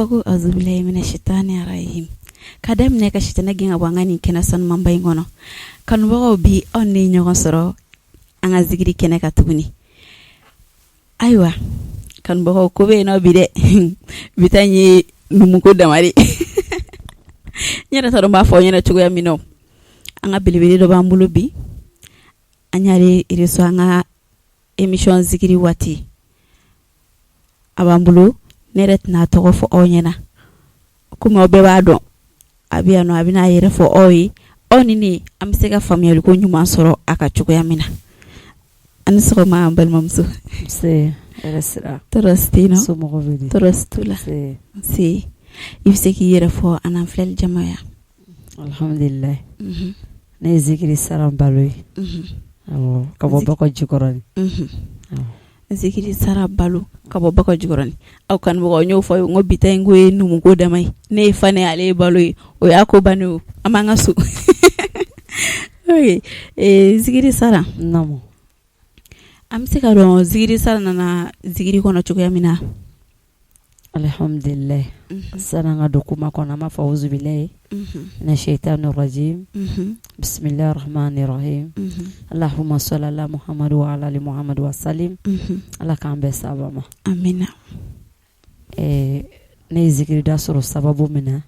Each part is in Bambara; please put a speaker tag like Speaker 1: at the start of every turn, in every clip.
Speaker 1: fɔ ko azubilayi mina sitani rajim, ka daminɛ ka sitanɛ gɛn ka bɔ an ka nin kɛnɛ sanumanba in kɔnɔ. Kanubagaw, bi aw ni ɲɔgɔn sɔrɔ an ka zikiri kɛnɛ kan tuguni. Ayiwa kanubagaw, ko bɛ yen nɔ bi dɛ. Bi ta in ye numuko dama de. N yɛrɛ t'a dɔn n b'a fɔ aw ɲɛna cogoya min na. An ka belebele dɔ b'an bolo bi. An y'ale reçoit an ka émission zikiri waati. A b'an bolo, ne yɛrɛ tɛna a tɔgɔ fɔ aw ɲɛna komi aw bɛɛ b'a dɔn. A bɛ yan nɔ, a bɛna a yɛrɛ fɔ aw ye, aw ni ne an bɛ se ka faamuyaliko ɲuman sɔrɔ a ka cogoya min na. An ni sɔgɔma, an balimamuso.
Speaker 2: Nse, hɛrɛ sira.
Speaker 1: Tɔɔrɔ si tɛ yen nɔ.
Speaker 2: Somɔgɔw bɛ di?
Speaker 1: Tɔɔrɔ si t'u la.
Speaker 2: Nse.
Speaker 1: Nse. I bɛ se k'i yɛrɛ fɔ an n'an filɛli jama ye.
Speaker 2: Alhamdulilayi. Ne ye Zikiri Sara Balo ye. Awɔ, ka bɔ Bakɔ Jikɔrɔni. Awɔ.
Speaker 1: Zikiri Sara Balo ka bɔ Bakɔ Jikɔrɔni. Aw kanubagaw, n y'o fɔ aw ye n ko bi ta in ko ye numuko dama ye. Ne ye Fanɛ, ale ye Balo ye. O y'a ko bannen ye. An b'an ka so. Ok, Zikiri Sara.
Speaker 2: Naamu.
Speaker 1: An bɛ se ka dɔn Zikiri Sara nana zikiri kɔnɔ cogoya min na?
Speaker 2: Alhamdulilayi. Sani an ka don kuma kɔnɔ, an b'a fɔ auzubilayi mina shaitani rajim bisimilahi rahmani rahim allahumma salli ala muhammadu wa ala ali muhammadu wa salim. Ala k'an bɛn saba ma.
Speaker 1: Amina.
Speaker 2: Ne ye zikirida sɔrɔ sababu min na,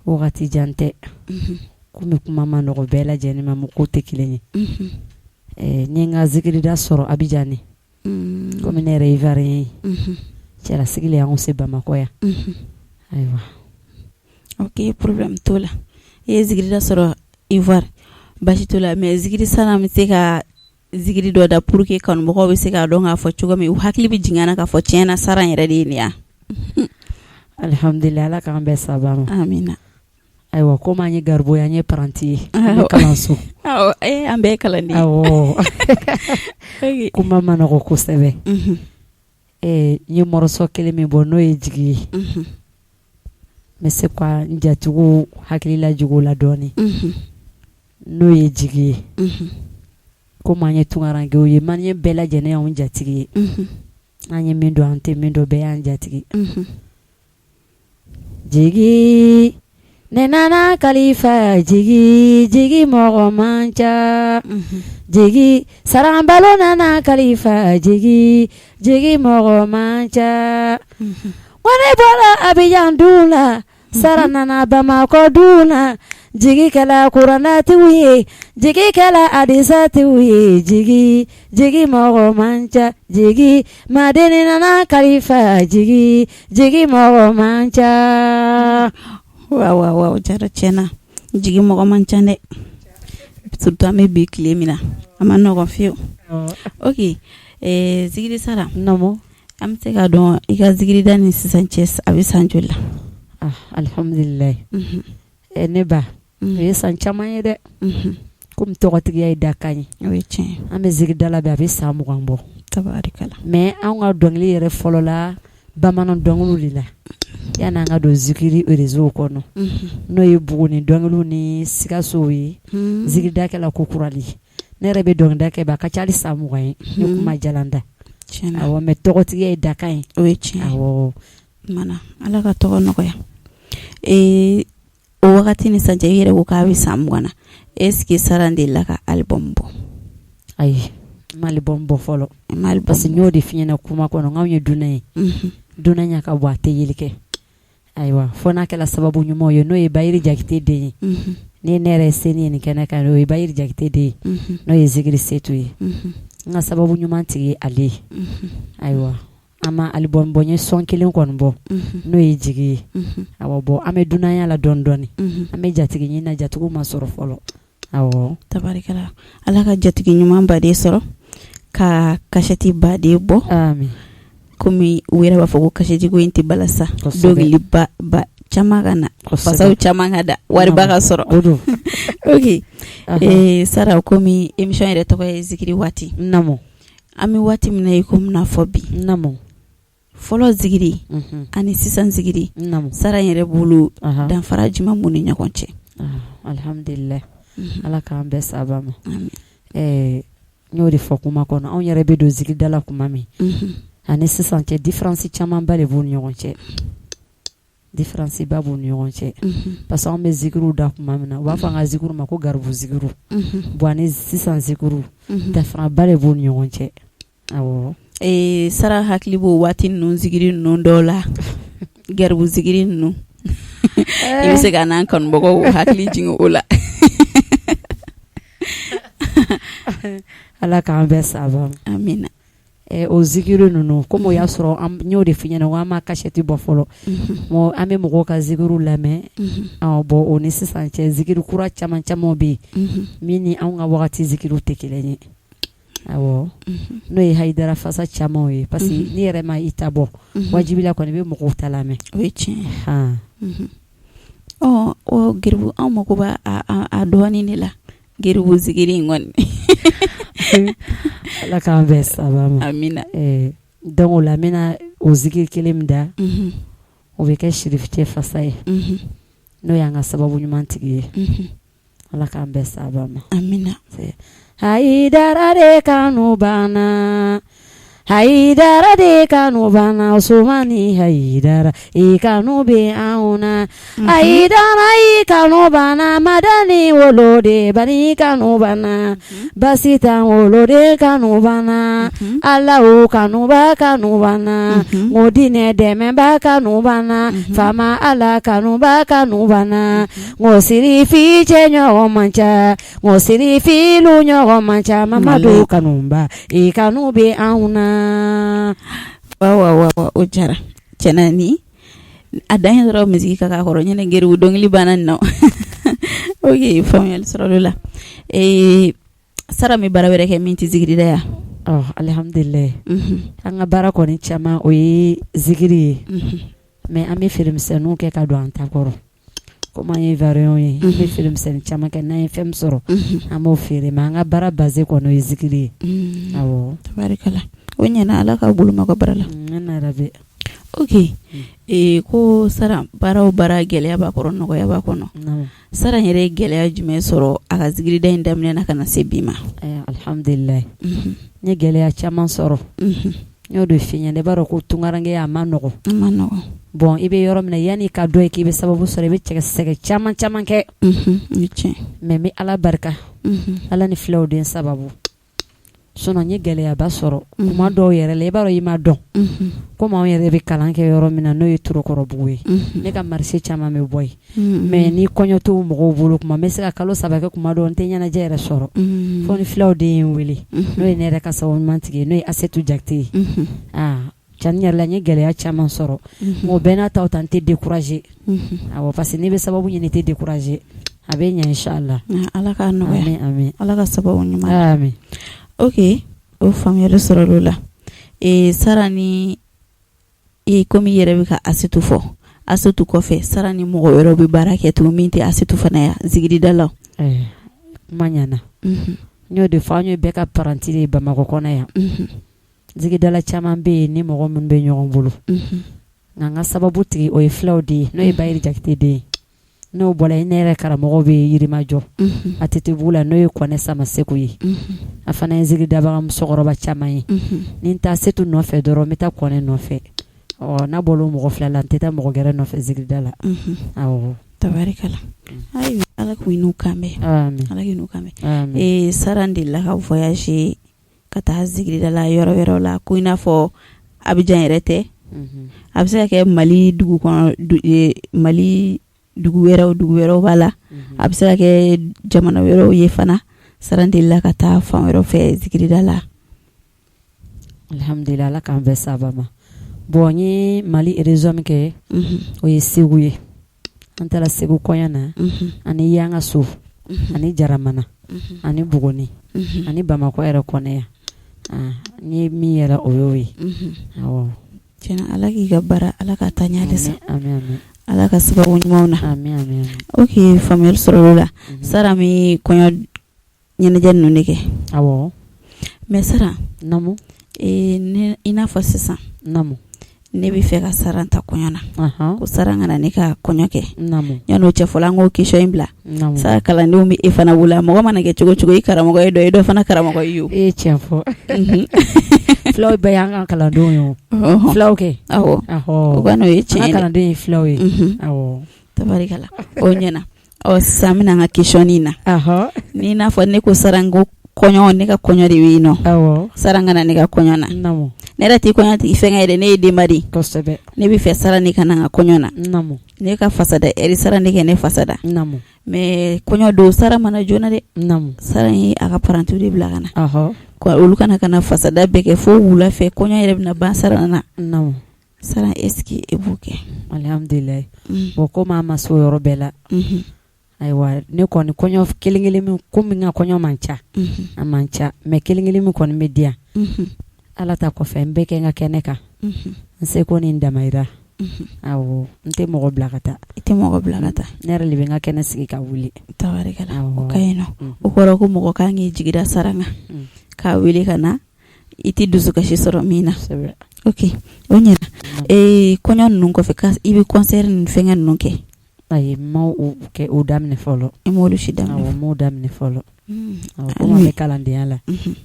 Speaker 2: wagati jan tɛ, komi kuma ma nɔgɔ bɛɛ lajɛlen ma, mɔgɔw tɛ kelen ye. N ye n ka zikirida sɔrɔ Abidjan de. Komi ne yɛrɛ ye Ivoirien ye, cɛlasigi le y'anw se Bamakɔ yan. Ayiwa.
Speaker 1: Ok, problème t'o la. I ye zikirida sɔrɔ Ivoire, basi t'o la, mais Zikiri Sara bɛ se ka zikiri dɔ da pour que kanubagaw bɛ se k'a dɔn k'a fɔ cogo min, u hakili bɛ jigin a na k'a fɔ tiɲɛ na, Sara yɛrɛ de ye nin ye.
Speaker 2: Alhamdulilayi, Ala k'an bɛn saba ma.
Speaker 1: Amina.
Speaker 2: Ayiwa, komi an ye garibu ye, an ye apprenti ye, an bɛ kalanso.
Speaker 1: Awɔ, an bɛɛ ye kalanden.
Speaker 2: Awɔ, kuma ma nɔgɔ kosɛbɛ. N ye morceau kelen min bɔ, n'o ye jigi ye, n bɛ se ka n jatigiw hakili lajigin o la dɔɔnin. N'o ye jigi ye, komi an ye tunkarankew ye, malien bɛɛ lajɛlen y'anw jatigi ye. An ye min dɔn, an tɛ min dɔn, bɛɛ y'an jatigi. Jigi, ne nana kalifa jigi, jigi mɔgɔ man ca. Jigi, Sara Balo nana kalifa jigi, jigi mɔgɔ man ca. Ko ne bɔra Abidjan dun la, Sara nana Bamakɔ dun na. Jigi kɛla kuranɛtigiw ye, jigi kɛla hadisatigiw ye. Jigi, jigi mɔgɔ man ca. Jigi, Madeni nana kalifa jigi, jigi mɔgɔ man ca.
Speaker 1: Wa wa wa, o diyara tiɲɛ na. Jigi mɔgɔ man ca dɛ, surtout an bɛ bi tile min na, a ma nɔgɔn fiyewu. Ok, Zikiri Sara.
Speaker 2: Naamu.
Speaker 1: An bɛ se k'a dɔn i ka zikirida ni sisan cɛ, a bɛ san joli la?
Speaker 2: Ah, alhamdulilayi. Ne ba, o ye san caman ye dɛ. Komi tɔgɔtigiya ye dakan ye.
Speaker 1: O ye tiɲɛ.
Speaker 2: An bɛ zikirida la bi, a bɛ san 20 bɔ.
Speaker 1: Tabarikala.
Speaker 2: Mais an ka dɔnkili yɛrɛ fɔlɔ la bamanan dɔnkiliw de la, yanni an ka don zikiri réseau kɔnɔ, n'o ye Buguni dɔnkiliw ni Sikasow ye. Zikirida kɛla ko kura de ye. Ne yɛrɛ bɛ dɔnkilida kɛ bi, a ka ca hali san 20 ye. Ni kuma jalan da.
Speaker 1: Tiɲɛna.
Speaker 2: Awɔ, mais tɔgɔtigiya ye dakan ye.
Speaker 1: O ye tiɲɛ.
Speaker 2: Awɔ.
Speaker 1: Mana Ala ka tɔgɔ nɔgɔya. O wagati ni sisan cɛ, i yɛrɛ ko k'a bɛ san 20 na. Est ce que Sara delila ka album bɔ?
Speaker 2: Ayi, n ma album bɔ fɔlɔ.
Speaker 1: I ma album.
Speaker 2: Parce que n y'o de f'i ɲɛna kuma kɔnɔ, n k'anw ye dunan ye. Dunan ɲa ka bon, a tɛ yeli kɛ. Ayiwa, fo n'a kɛra sababu ɲumanw ye, n'o ye Bayiri Jakite den ye. Ni ne yɛrɛ ye seni ye nin kɛnɛ kan, o ye Bayiri Jakite den ye, n'o ye Zikiri Setu ye. N ka sababu ɲuman tigi ye ale ye. Ayiwa, an ma album bɔ, n ye son kelen kɔni bɔ, n'o ye jigi ye. Awɔ, bon, an bɛ dunanya la dɔɔni dɔɔni. An bɛ jatigi ɲini na, jatigiw ma sɔrɔ fɔlɔ. Awɔ.
Speaker 1: Tabarikala. Ala ka jatigi ɲuman baden sɔrɔ ka kasɛti baden bɔ.
Speaker 2: Amin.
Speaker 1: Komi u yɛrɛ b'a fɔ ko kasɛti ko in tɛ bala sa. Dɔnkili ba ba caman ka na, fasaw caman ka da, wariba ka sɔrɔ.
Speaker 2: O don.
Speaker 1: Ok, Sara, komi émission yɛrɛ tɔgɔ ye zikiri waati.
Speaker 2: Naamu.
Speaker 1: An bɛ waati min na i komi n'a fɔ bi.
Speaker 2: Naamu.
Speaker 1: Fɔlɔ zikiri ani sisan zikiri, Sara yɛrɛ bolo, danfara jumɛn b'u ni ɲɔgɔn cɛ?
Speaker 2: Alhamdulilayi, Ala k'an bɛn saba ma. N y'o de fɔ kuma kɔnɔ, anw yɛrɛ bɛ don zikirida la kuma min ani sisan cɛ, différence camanba de b'u ni ɲɔgɔn cɛ. Différence ba b'u ni ɲɔgɔn cɛ parce que anw bɛ zikiruw da tuma min na u b'a fɔ an ka zikiru ma ko garibu zikiru bon ani sisan zikiru danfaraba de b'u ni ɲɔgɔn cɛ awɔ
Speaker 1: Sara hakili b'o waati ninnu zikiri ninnu dɔw la garibu zikiri ninnu i bɛ se ka n'an kanubagaw hakili jigin o la.
Speaker 2: Ala k'an bɛn sawaba ma,
Speaker 1: amina.
Speaker 2: O zikiru ninnu comme o y'a sɔrɔ n y'o de f'i ɲɛna an ma kasɛti bɔ fɔlɔ an bɛ mɔgɔw ka zikiru lamɛn bon o ni sisan cɛ zikiri kura caman caman bɛ yen min ni anw ka wagati zikiru tɛ kelen ye awɔ n'o ye hayidara fasa caman ye parce que n'i yɛrɛ ma i ta bɔ wajibi la kɔni i bɛ mɔgɔw ta lamɛn
Speaker 1: o ye tiɲɛ o garibu anw mako b'a dɔɔnin de la garibu zikiri in kɔni
Speaker 2: Ala k'an bɛn sawaba ma,
Speaker 1: amina,
Speaker 2: donc o la n bɛna o zikiri kelen min da o bɛ kɛ sirifu cɛ fasa ye n'o y'an ka sababu ɲuman tigi ye Ala k'an bɛn sawaba ma,
Speaker 1: amina,
Speaker 2: Hayidara de kanu banna Hayidara de kanu banna Usumani Hayidara i kanu bɛ anw na Hayidara i kanu banna Madani woloden bani kanu banna basi t'an woloden kanu banna Alahu kanuba kanu banna o diinɛ dɛmɛba kanu banna faama Ala kanuba kanu banna o sirifi cɛ ɲɔgɔn man ca o sirifilu ɲɔgɔn man ca Mamadu kanuba i kanu bɛ anw na.
Speaker 1: Wa o jara tiɲɛ ni a dan ye dɔrɔn misiki ka k'a kɔrɔ ɲinɛ geribu dɔnkili banna nin na ok faamuyali sɔrɔla o la Sara bɛ baara wɛrɛ kɛ min tɛ zikirida ye
Speaker 2: wa? Alihamdulilayi an ka baara kɔni caman o ye zikiri ye mais an bɛ feeremisɛnninw kɛ ka don an ta kɔrɔ Komi an ye ivoirien ye an bɛ feeremisɛnnin caman kɛ n'an ye fɛn min sɔrɔ an b'o feere mais an ka baara base kɔni o ye zikiri ye awɔ
Speaker 1: tabarikala o ɲɛna Ala k'aw bolo mɛn aw ka baara la
Speaker 2: amina yarabi
Speaker 1: ok ko Sara baara o baara gɛlɛya b'a kɔrɔ nɔgɔya b'a kɔnɔ Sara yɛrɛ ye gɛlɛya jumɛn sɔrɔ a ka zikirida in daminɛ na ka na se bi ma
Speaker 2: alihamdulilayi n ye gɛlɛya caman sɔrɔ n y'o de f'i ɲɛna i b'a dɔn ko tunkarankeya a man nɔgɔn bon i bɛ yɔrɔ min na yanni i ka dɔn k'i bɛ sababu sɔrɔ i bɛ cɛ sɛgɛn caman caman kɛ mais n bɛ Ala barika Ala ni filaw den sababu sinon n ye gɛlɛyaba sɔrɔ kuma dɔw yɛrɛ la i b'a dɔn i ma dɔn komi anw yɛrɛ bɛ kalan kɛ yɔrɔ min na n'o ye Torokɔrɔbugu ye ne ka marché caman bɛ bɔ yen mais ni kɔɲɔ to mɔgɔw bolo kuma n bɛ se ka kalo 3 kɛ kuma dɔw n tɛ ɲɛnajɛ yɛrɛ sɔrɔ fo ni filaw den ye n wele n'o ye ne yɛrɛ ka sababu ɲuman tigi ye n'o ye Asetu Jakite ye aa tiɲɛ yɛrɛ la n ye gɛlɛya caman sɔrɔ mais o bɛɛ n'a ta ta n tɛ décourager awɔ parce que n'i bɛ sababu ɲini i tɛ décourager a bɛ ɲɛ inchallah
Speaker 1: Ala k'a nɔgɔya amin Ala ka sababu ɲuman amin ok o faamuyali sɔrɔla o la Sara ni komi i yɛrɛ bɛ ka Asetu fɔ Asetu kɔfɛ Sara ni mɔgɔ wɛrɛw bɛ baara kɛ tugun min tɛ Asetu fana ye zikirida la
Speaker 2: kuma ɲɛna n y'o de fɔ an ye bɛɛ ka paranti de ye Bamakɔ kɔnɔ yan Zikidala caman bɛ yen ni mɔgɔ minnu bɛ ɲɔgɔn bolo nka n ka sababu tigi o ye filaw de ye n'o ye Bayiri Jakite den ye n'o bɔra yen ne yɛrɛ karamɔgɔ bɛ Yirimajɔ ATT bugu la n'o ye Kɔnɛ Samaseku ye a fana ye zikiridabaga musokɔrɔba caman ye ni n taa Setu nɔfɛ dɔrɔn n bɛ taa Kɔnɛ nɔfɛ ɔ n'a bɔra o mɔgɔ fila la n tɛ taa mɔgɔ gɛrɛ nɔfɛ zikirida la awɔ
Speaker 1: tabarikala ayiwa Ala k'u n'u kan bɛn Ala k'u n'u kan bɛn Sara delila ka voyager ka taa zikirida la yɔrɔ wɛrɛw la ko i n'a fɔ Abijan yɛrɛ tɛ a bɛ se ka kɛ Mali dugu kɔnɔ Mali dugu wɛrɛw b'a la a bɛ se ka kɛ jamana wɛrɛw ye fana Sara delila ka taa fan wɛrɛw fɛ zikirida la.
Speaker 2: Alihamdulila Ala k'an bɛn saba ma bon n ye Mali région min kɛ o ye Segu ye an taara Segu kɔɲɔ na ani Yangaso ani Jaramana ani Buguni ani Bamakɔ yɛrɛ kɔnɔ yan n ye min yɛrɛ o y'o ye awɔ.
Speaker 1: Tiɲɛna Ala k'i ka baara Ala ka taa ɲɛ halisa Ala ka sababu ɲumanw na ok faamuyali sɔrɔla o la Sara bɛ kɔɲɔ ɲɛnajɛ ninnu de kɛ
Speaker 2: awɔ
Speaker 1: mais Sara
Speaker 2: naamu
Speaker 1: i n'a fɔ sisan
Speaker 2: naamu
Speaker 1: Ne bɛ fɛ ka Saran ta kɔɲɔ na, ko Saran ka na ne ka kɔɲɔ kɛ, yan'o cɛ fɔlɔ an k'o question in bila, sa kalandenw bɛ e fana bolo mɔgɔ mana kɛ cogo cogo i karamɔgɔ ye dɔ ye dɔ fana karamɔgɔ ye o,
Speaker 2: e ye tiɲɛ fɔ fulaw bɛɛ y'an ka kalandenw ye o, fulaw kɛ,
Speaker 1: awɔ, o kɔni o ye tiɲɛ ye,
Speaker 2: an ka kalanden ye fulaw ye, awɔ,
Speaker 1: tabarikala o ɲɛna. Ɔ sisan an bɛna an ka question na n'i n'a fɔ ne ko Saran ko kɔɲɔ ne ka kɔɲɔ de bɛ yen nɔ Saran ka na ne ka kɔɲɔ na ne yɛrɛ tɛ kɔɲɔ tigi fɛnkɛ yɛrɛ ne ye denba de ye ne bɛ fɛ Saran ne ka na n ka kɔɲɔ na ne ka fasada ɛri Saran ne kɛ ne fasada mais kɔɲɔ don Saran ma na joona dɛ Saran ye a ka parantiw de bila ka na olu ka na ka na fasada bɛɛ kɛ fo wula fɛ kɔɲɔ yɛrɛ bɛna ban Saran na Saran est-ce que e b'o kɛ
Speaker 2: alihamdulilayi bon komi a ma se o yɔrɔ bɛɛ la ayiwa ne kɔni kɔɲɔ kelen kelen min komi n ka kɔɲɔ man ca a man ca mais kelen kelen min kɔni bɛ di yan ala ta kɔfɛ n bɛ kɛ n ka kɛnɛ kan n seko ni n damayira awɔ n tɛ mɔgɔ bila ka taa
Speaker 1: i tɛ mɔgɔ bila ka taa
Speaker 2: ne yɛrɛ de bɛ n ka kɛnɛ sigi ka wuli
Speaker 1: tabarikala o ka ɲi nɔ o kɔrɔ ko mɔgɔ kan k'i jigi da Saran kan k'a wele ka na i tɛ dusukasi sɔrɔ min na ok o ɲɛna ee kɔɲɔ ninnu kɔfɛ i bɛ concert ni fɛnkɛ ninnu kɛ
Speaker 2: ayi n ma o kɛ o daminɛ fɔlɔ
Speaker 1: i m'olu si daminɛ
Speaker 2: awɔ n m'o daminɛ fɔlɔ komi n bɛ kalandenya la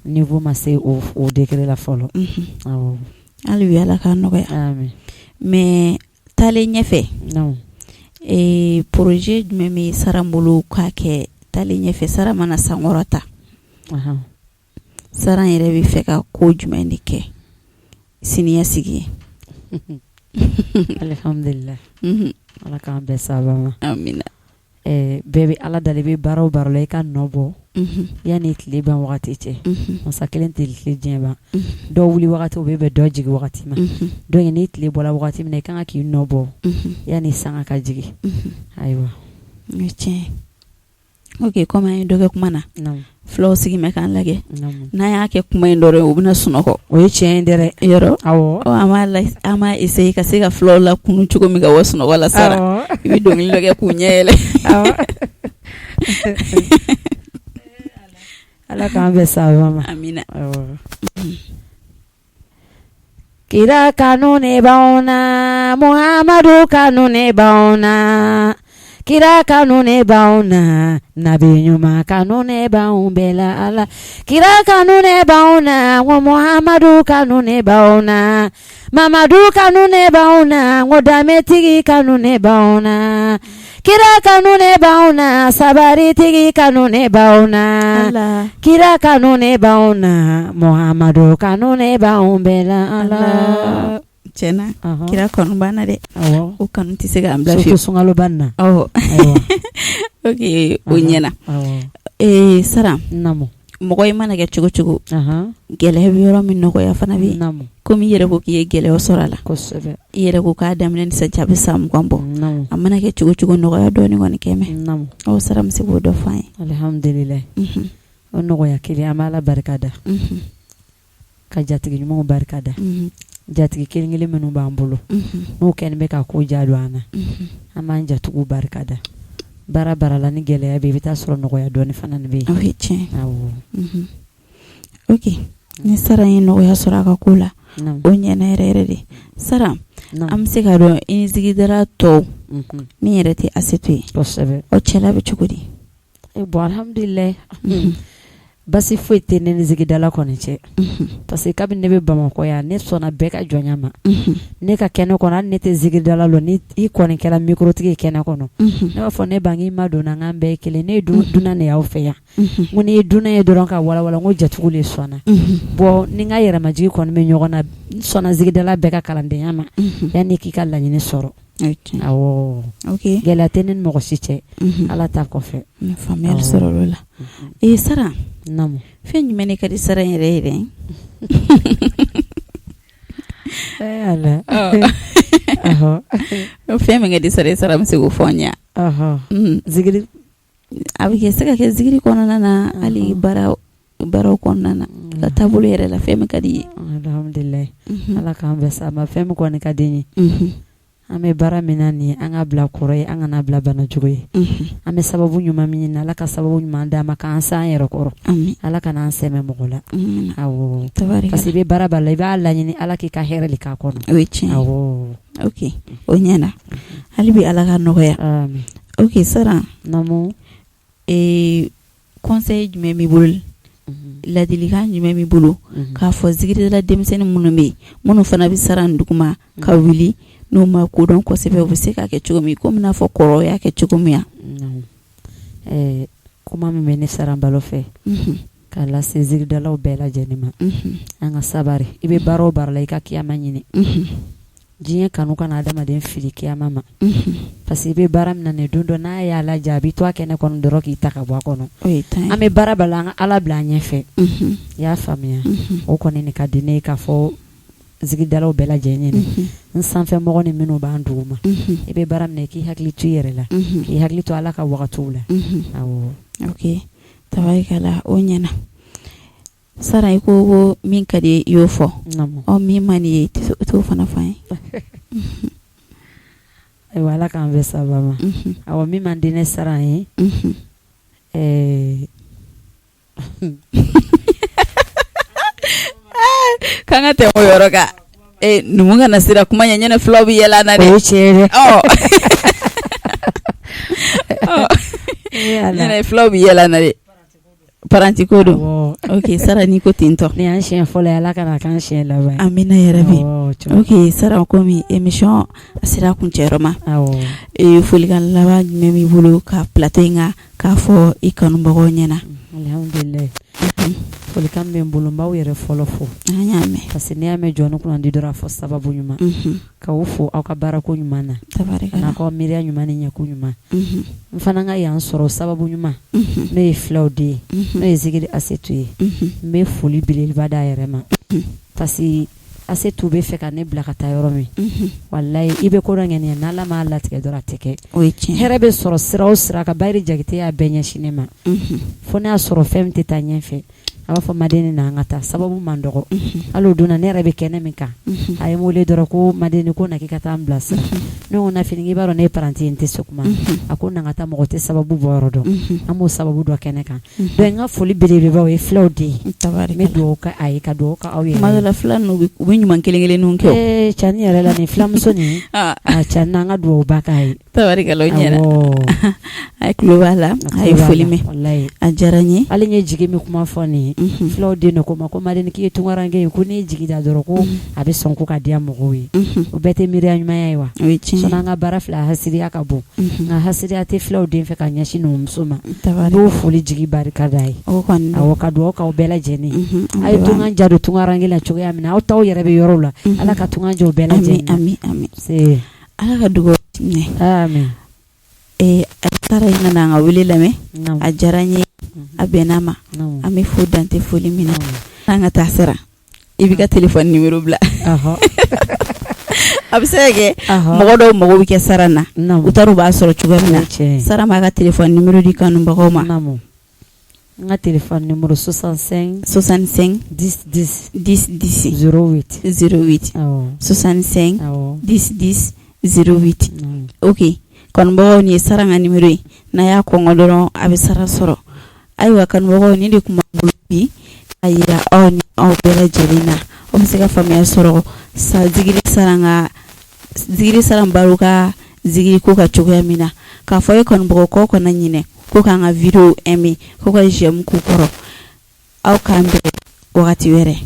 Speaker 2: niveau ma se o degré la fɔlɔ awɔ
Speaker 1: hali bi Ala k'a nɔgɔya
Speaker 2: amin
Speaker 1: mais taalen ɲɛfɛ ee projet jumɛn bɛ Saran bolo k'a kɛ taalen ɲɛfɛ Saran mana sankɔrɔta Saran yɛrɛ bɛ fɛ ka ko jumɛn de kɛ siniɲɛsigi ye
Speaker 2: alihamdulila ala k'an bɛɛ sababa ma
Speaker 1: amina
Speaker 2: bɛɛ bɛ ala dali i bɛ baara o baara la i ka nɔ bɔ yanni tile ban wagati cɛ masa kelen tɛ tile diɲɛ ban dɔw wuli wagati u bɛ bɛn dɔ jigin wagati ma donc ni tile bɔra wagati min na i ka kan k'i nɔ bɔ yanni sanga ka jigin ayiwa
Speaker 1: tiɲɛ ok komi an ye dɔ kɛ kuma na fulaw sigi bɛ k'an lajɛ n'an y'a kɛ kuma in dɔrɔn ye u bɛna sunɔgɔ
Speaker 2: o ye tiɲɛ ye dɛ
Speaker 1: yɔrɔ an b'a essayer ka se ka fulaw lakunun cogo min ka bɔ sunɔgɔ la Sara i bɛ dɔnkili dɔ kɛ k'u ɲɛ yɛlɛ
Speaker 2: ala k'an bɛn sababa ma
Speaker 1: amina
Speaker 2: Kira kanu ne b'anw na Muhamadu kanu ne b'anw na kira kanu ne b'anw na nabi ɲuman kanu ne b'anw bɛɛ la ala kira kanu ne b'anw na ko Muhamadu kanu ne b'anw na Mamadu kanu ne b'anw na ko danbetigi kanu ne b'anw na kira kanu ne b'anw na sabaritigi kanu ne b'anw na kira kanu ne b'anw na Muhamadu kanu ne b'anw bɛɛ la ala
Speaker 1: tiɲɛna kira kanu b'an na dɛ o kanu tɛ se k'an
Speaker 2: bila fiyewu sunkaloba in na
Speaker 1: ok o ɲɛna Sara mɔgɔ i mana kɛ cogo cogo gɛlɛya bɛ yɔrɔ min nɔgɔya fana bɛ yen komi i yɛrɛ ko k'i ye gɛlɛya sɔrɔ a la i yɛrɛ ko k'a daminɛ ni sisan cɛ a bɛ san 20 bɔ a mana kɛ cogo cogo nɔgɔya dɔɔnin kɔni kɛ mɛn aw Sara bɛ se k'o dɔ fɔ an ye
Speaker 2: alihamdulilayi o nɔgɔya kelen an bɛ Ala barika da ka jatigi ɲumanw barika da jatigi kelen kelen minnu b'an bolo n'o kɛlen bɛ ka ko diya don an na an b'an jatigiw barika da baara baara la ni gɛlɛya bɛ i bɛ taa sɔrɔ nɔgɔya dɔɔnin fana bɛ
Speaker 1: yen o ye tiɲɛ ok ni Sara ye nɔgɔya sɔrɔ a ka ko la o ɲɛna yɛrɛ yɛrɛ de Sara an bɛ se k'a dɔn i ni sigidala tɔw min yɛrɛ tɛ Asetu ye aw cɛla bɛ cogo di
Speaker 2: bon alhamdulilayi basi foyi tɛ ne ni sigidala kɔni cɛ parce que kabini ne bɛ Bamakɔ yan ne sɔnna bɛɛ ka jɔnya ma ne ka kɛnɛ kɔnɔ hali ne tɛ sigidala lɔ ni i kɔni kɛra microtigi ye kɛnɛ kɔnɔ ne b'a fɔ ne ba k'i ma don an k'an bɛɛ ye kelen ne ye dunan de y'aw fɛ yan ko n'i ye dunan ye dɔrɔn ka walawala ko jatigiw de sɔnna bon ni n ka yɛrɛmajigin kɔni bɛ ɲɔgɔn na n sɔnna sigidala bɛɛ ka kalandenya ma yanni k'i ka laɲini sɔrɔ awɔ gɛlɛya tɛ ne ni mɔgɔ si cɛ Ala ta kɔfɛ
Speaker 1: faamuyali sɔrɔ o la ee Sara fɛn jumɛn de ka di Sara yɛrɛ yɛrɛ
Speaker 2: Ala
Speaker 1: fɛn min ka di Sara Sara bɛ se k'o fɔ an ye
Speaker 2: zikiri
Speaker 1: a bɛ se ka kɛ zikiri kɔnɔna na hali baaraw kɔnɔna na ka taabolo yɛrɛ la fɛn min ka di i ye
Speaker 2: alhamdulilayi Ala k'an bɛn sa ma fɛn min kɔni ka di n ye. An bɛ baara min na nin an ka bila kɔrɔ ye, an kana bila banajugu ye. An bɛ sababu ɲuman min ɲini, Ala ka sababu ɲuman d'an ma k'an s'an yɛrɛ kɔrɔ. Ala kana an sɛmɛ mɔgɔ la. Awɔ, parce que i bɛ baara b'a la, i b'a laɲini Ala k'i ka hɛrɛ de k'a kɔnɔ.
Speaker 1: O ye tiɲɛ.
Speaker 2: Awɔ.
Speaker 1: Ok, o ɲɛna. Hali bi Ala ka nɔgɔya.
Speaker 2: Amin.
Speaker 1: Ok Saran.
Speaker 2: Naamu.
Speaker 1: Conseil jumɛn b'i bolo, ladilikan jumɛn b'i bolo k'a fɔ zikiridala denmisɛnnin minnu bɛ yen, minnu fana bɛ Saran duguma ka wuli, n'u ma kodɔn kosɛbɛ, u bɛ se k'a kɛ cogo min, komi n'a fɔ kɔrɔw y'a kɛ cogo min?
Speaker 2: Kuma min bɛ ne Saran Balo fɛ k'a lase zikiridalaw bɛɛ lajɛlen ma, an ka sabari. I bɛ baara o baara la, i ka kiyama ɲini. Diɲɛ kanu kana adamaden fili kiyama ma, parce que i bɛ baara min na nin don dɔ n'a y'a laja, a bɛ to a kɛnɛ kɔnɔ dɔrɔn k'i ta ka bɔ a kɔnɔ. An bɛ baara bɛɛ la, an ka Ala bila an ɲɛfɛ. I y'a faamuya? O kɔni de ka di ne ye k'a fɔ zikiridalaw bɛɛ lajɛlen ɲɛna, n sanfɛmɔgɔ ni minnu b'an dugu ma. I bɛ baara min na, i k'i hakili to i yɛrɛ la, k'i hakili to Ala ka wagatiw la. Awɔ.
Speaker 1: Ok, tabarikala, o ɲɛna. Sara, i ko min ka di i y'o fɔ, ɔ min man di ye, i t'o fana fɔ an ye.
Speaker 2: Ayiwa, Ala k'an bɛn sababa ma. Awɔ, min man di ne Saran ye,
Speaker 1: k'an ka tɛmɛ o yɔrɔ kan. Numu kana siran kuma ɲɛ, ɲɛnɛ fulaw bɛ yɛlɛ an na dɛ.
Speaker 2: O ye tiɲɛ ye dɛ.
Speaker 1: Ɲɛnɛ fulaw bɛ yɛlɛ an na dɛ. Paranti ko don. Ok Sara, n'i ko ten tɔ.
Speaker 2: Nin y'an siɲɛ fɔlɔ ye, Ala kana k'an siɲɛ laban ye.
Speaker 1: Amina yarabi. Ok Sara, komi émission a sera kuncɛyɔrɔ ma, folikan laban jumɛn b'i bolo ka plateau in kan k'a fɔ i kanubagaw ɲɛna?
Speaker 2: Alhamdulilayi, folikan min bɛ n bolo, n b'aw yɛrɛ fɔlɔ fo.
Speaker 1: An y'a mɛn.
Speaker 2: Parce que n'i y'a mɛn jɔnni kunnandi dɔrɔn, a fɔ sababu ɲuman. K'aw fo aw ka baarako ɲuman na,
Speaker 1: Tabarikala,
Speaker 2: an'aw ka miiriya ɲuman ni ɲɛko ɲuman. N fana ka yan sɔrɔ sababu ɲuman, n'o ye filaw den ye, n'o ye Zikiri Asetu ye. N bɛ foli belebeleba d'a yɛrɛ ma, parce que Asetu bɛ fɛ ka ne bila ka taa yɔrɔ min, walayi, i bɛ ko dɔ ŋaniya, n'Ala m'a latigɛ dɔrɔn, a tɛ kɛ.
Speaker 1: O ye tiɲɛ.
Speaker 2: Hɛrɛ bɛ sɔrɔ sira o sira kan, Bayiri Jakite y'a bɛɛ ɲɛsin ne ma. Fo n'a y'a sɔrɔ fɛn min tɛ taa ɲɛfɛ, a b'a fɔ Madeni, na an ka taa. Sababu man dɔgɔ. Hali o don na, ne yɛrɛ bɛ kɛnɛ min kan, a ye n wele dɔrɔn ko Madeni, ko na k'i ka taa n bilasira. Ne ko Nafini, i b'a dɔn ne ye paranti ye, n tɛ se kuma. A ko na ka taa, mɔgɔ tɛ sababu bɔ yɔrɔ dɔn. An b'o sababu dɔn kɛnɛ kan. Donc n ka foli belebeleba, o ye filaw den ye. N bɛ dugawu kɛ a ye, ka dugawu kɛ aw yɛrɛ ye.
Speaker 1: Tuma dɔ la, fila ninnu, u bɛ ɲuman kelen kelenninw kɛ.
Speaker 2: Ee, cani yɛrɛ la, nin filamuso nin, a cani na, an ka dugawu ba k'a ye.
Speaker 1: Tabarikala, o ɲɛna. A tulo b'a la, a ye foli mɛn, a diyara n ye.
Speaker 2: Hali n ye jigi min kuma fɔ nin ye, filaw den de ko ma ko Madeni, k'i ye tunkaranke ye, ko n'i ye jigi da dɔrɔn, ko a bɛ sɔn ko ka diya mɔgɔw ye. O bɛɛ tɛ miiriya ɲumanya ye wa?
Speaker 1: O ye tiɲɛ.
Speaker 2: Sinon an ka baara filɛ, hasidiya ka bon, nka hasidiya tɛ filaw den fɛ ka ɲɛsin numumuso ma. N b'o foli jigi barika d'a ye.
Speaker 1: O kɔni.
Speaker 2: Awɔ, ka dugawu k'aw bɛɛ lajɛlen ye. A ye tunga ja don tunkaranke la cogoya min na, aw t'aw yɛrɛ bɛ yɔrɔ la, Ala ka tunga jɔ bɛɛ lajɛlen na.
Speaker 1: Ami ami. Ala ka dugawu
Speaker 2: minɛ.
Speaker 1: Sara, i nana an ka wele lamɛn, a diyara n ye, a bɛnna ma. An bɛ fo dante foli min na. An ka taa, Sara, i b'i ka téléphone numéro bila. A bɛ se ka kɛ mɔgɔ dɔw mago bɛ kɛ Sara na, u taara u b'a sɔrɔ cogo min na. Sara b'a ka téléphone numéro di kanubagaw ma.
Speaker 2: N ka téléphone numéro 65
Speaker 1: 65
Speaker 2: 10 10
Speaker 1: 10 10
Speaker 2: 08
Speaker 1: 08, 65 10 10 08. Ok kanubagaw, nin ye Sara ka numéro ye. N'a y'a kɔngɔ dɔrɔn, a bɛ Sara sɔrɔ. Ayiwa kanubagaw, nin de tun b'an bolo bi a yira aw ni aw bɛɛ lajɛlen na, aw bɛ se ka faamuya sɔrɔ sa zikiri Sara ka zikiri Saran Balo ka zikiri ko ka cogoya min na. K'a fɔ ye kanubagaw k'aw kana ɲinɛ ko k'an ka vidéo aimer, ko ka j'aime k'u kɔrɔ. Aw k'an bɛn wagati wɛrɛ.